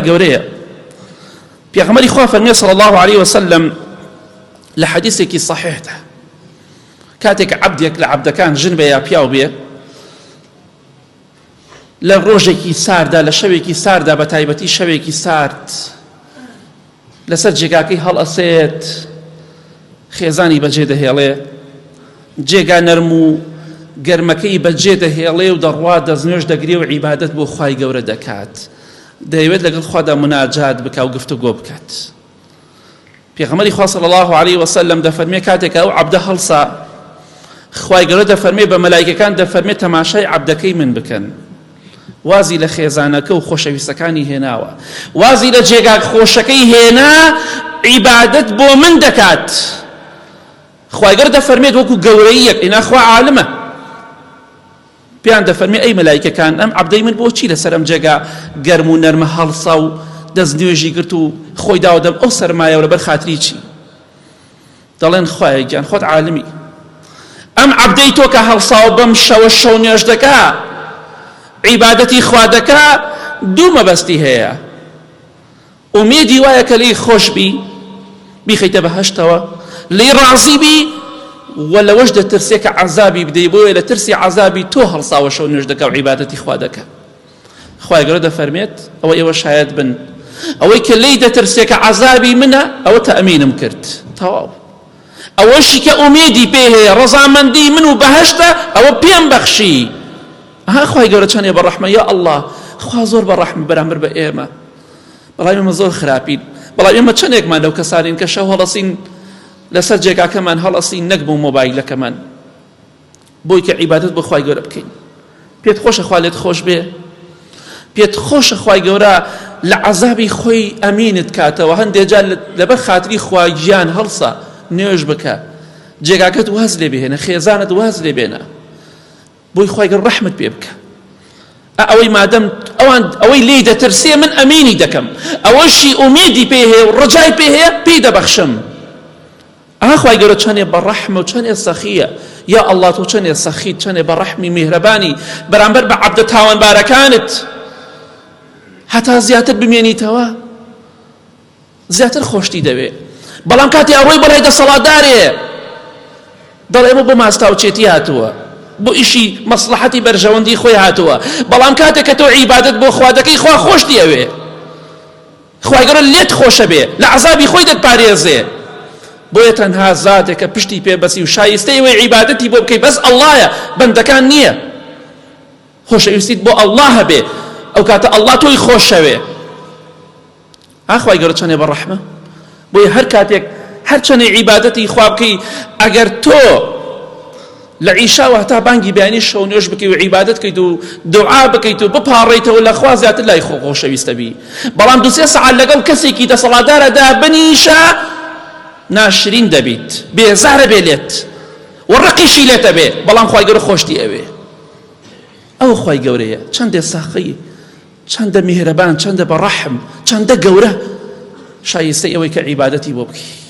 گەورەیە. پێغەمبەری خوا فەرمی صلی الله علیه وسلم لە حەدیثێکی صحیحدا کاتێک عەبدێک لە عەبدەکان ژن بێ یا پیاو بێ لە ڕۆژێکی ساردا لە شەوێکی ساردا بە تایبەتی شەوێکی سارد لەسەر جێگاکەی هەڵئەسێت خێزانی بەجێ دەهێڵێ جێگا نەرم و گەرمەکەی بەجێ دەهێڵێ و دەڕوا دەستنوێژ دەگرێ و عیبادەت بۆ خوای گەورە دەکات دەیەوێت لەگەڵ خوادا مناجات بکا و گفتوگۆ بکات پێغەمبەری خوا صلی الله علیه وسلم دەفەرمێ کاتێک ئەو عەبدە هەڵسا خوای گەورە دەفەرمێ بە مەلایکەکان دەفەرمێ تەماشای عەبدەکەی من بکەن وازی لە خێزانەکە و خۆشەویستەکانی هێناوە وازی لە جێگا خۆشەکەی هێنا عیبادەت بۆ من دەکات خوای گەورە دەفەرمێت وەکو گەورەیەک ئینا خوا عالمە پێیان دەفەرمێ ئەی مەلایکەکان ئەم عەبدەی من بۆچی لەسەر ئەم جێگا گەرم و نەرمە هەڵسا و دەست نوێژی گرت و خۆی داوە دەم ئەو سەرمایە و لەبەر خاتری چی؟ دەڵێن خوایە گیان خۆت عالمی ئەم عەبدەی تۆ کە هەڵساوە بەم شەوە شەو نوێژ دەکا عیبادەتی خوا دەکا دوو مەبەستی هەیە ئومێدی وایە کە لێی خۆش بی بیخەیتە بەهەشتەوە لێی ڕازی بی و لەوەش دەترسێ کە عەزابی بدەی بۆیە لە ترسی عەزابی تۆ هەڵساوە شەو نوێژ دەکا و عیبادەتی خوا دەکا خوای گەورە دەفەرمێت ئەوە ئێوە شایەت بن ئەوەی کە لێی دەترسێ کە عەزابی منە ئەوە تەئمینم کرد تەواو ئەوەشی کە ئومێدی پێ هەیە ڕەزامەندی من و بەهەشتە ئەوە پێم بەخشی ئەها خوای گەورە چەندێ بە ڕەحمە یا ئەڵڵا خوا زۆر بە ڕەحمە بەرامبەر بە ئێمە بەڵام ئێمە زۆر خراپین بەڵام ئێمە چەندێکمان لەو کەسانین کە شەو هەڵەسین لەسەر جێگاکەمان هەڵەسین نەک بۆ مۆبایلەکەمان بۆی کە عیبادەت بۆ خوای گەورە بکەین پێت خۆشە خوا لێت خۆش بێ پێت خۆشە خوای گەورە لە عەزابی خۆی ئەمینت کاتەوە هەندێ جار لەبەر خاتری خوا گیان هەڵسە نوێژ بکە جێگاکەت واز لێ بهێنە خێزانت واز لێ بێنە بۆی خوای گەورە ڕەحمت پێ بکە ئەوەی مادەم ئەوان ئەوەی لێی دەترسێ من ئەمینی دەکەم ئەوەشی ئومێدی پێ هەیە و ڕجای پێ هەیە پێی دەبەخشم ئا خوای گەورە چەنێ بە ڕەحمە و چەنێ سەخیە یا ئەڵڵا تۆ چەنێ سەخیت چەنێ بە ڕەحمی میهرەبانی بەرامبەر بە عەبدە تاوانبارەکانت هەتا زیاتر بمێنیتەوە زیاتر خۆشتی دەوێ بەڵام کاتی ئەڕۆی بەلای دەسەڵاتدارێ دەڵێ ئەمە بۆ ماستاوچێتی هاتووە بۆ ئیشی مەسڵەحەتی بەرژەوەندی خۆی هاتووە بەڵام کاتێک کە تۆ عیبادەت بۆ خوا دەکەی خوا خۆشتی ئەوێ خوای گەورە لێت خۆشە بێ لە عەزابی خۆی دەتپارێزێ بۆیە تەنها زاتێکە پشتی پێ بەسی و شایستەی ئەوەی عیبادەتی بۆ بکەی بەس ئەڵڵایە بەندەکان نییە خۆشەویستیت بۆ ئەڵڵا هەبێ ئەو کاتە ئەڵڵا تۆی خۆشەوێ ئا خوای گەورە چەنێ بە ڕەحمە بۆیە هەر کاتێک هەرچەنێ عیبادەتی خوا بکەی ئەگەر تۆ لە عیشاوە هەتا بانگی بەیانی شەو نوێژ بکەی و عیبادەت بکەیت و دوعا بکەیت و بپاڕێیتەوە لە خوا زیاتر لای خۆ خۆشەویستە بی بەڵام دوو سێ سەعات لەگەڵ کەسێکی دەسەڵاتدارە دابنیشە ناشرین دەبیت بێزارە بێ لێت و ڕقیشی لێتە بێ بەڵام خوای گەورە خۆشتی ئەوێ ئەو خوای گەورەیە چەندێ ساخی چەندە میهرەبان چەندە بە ڕەحم چەندە گەورە شایستەی ئەوەی کە عیبادەتی بۆ بکەی.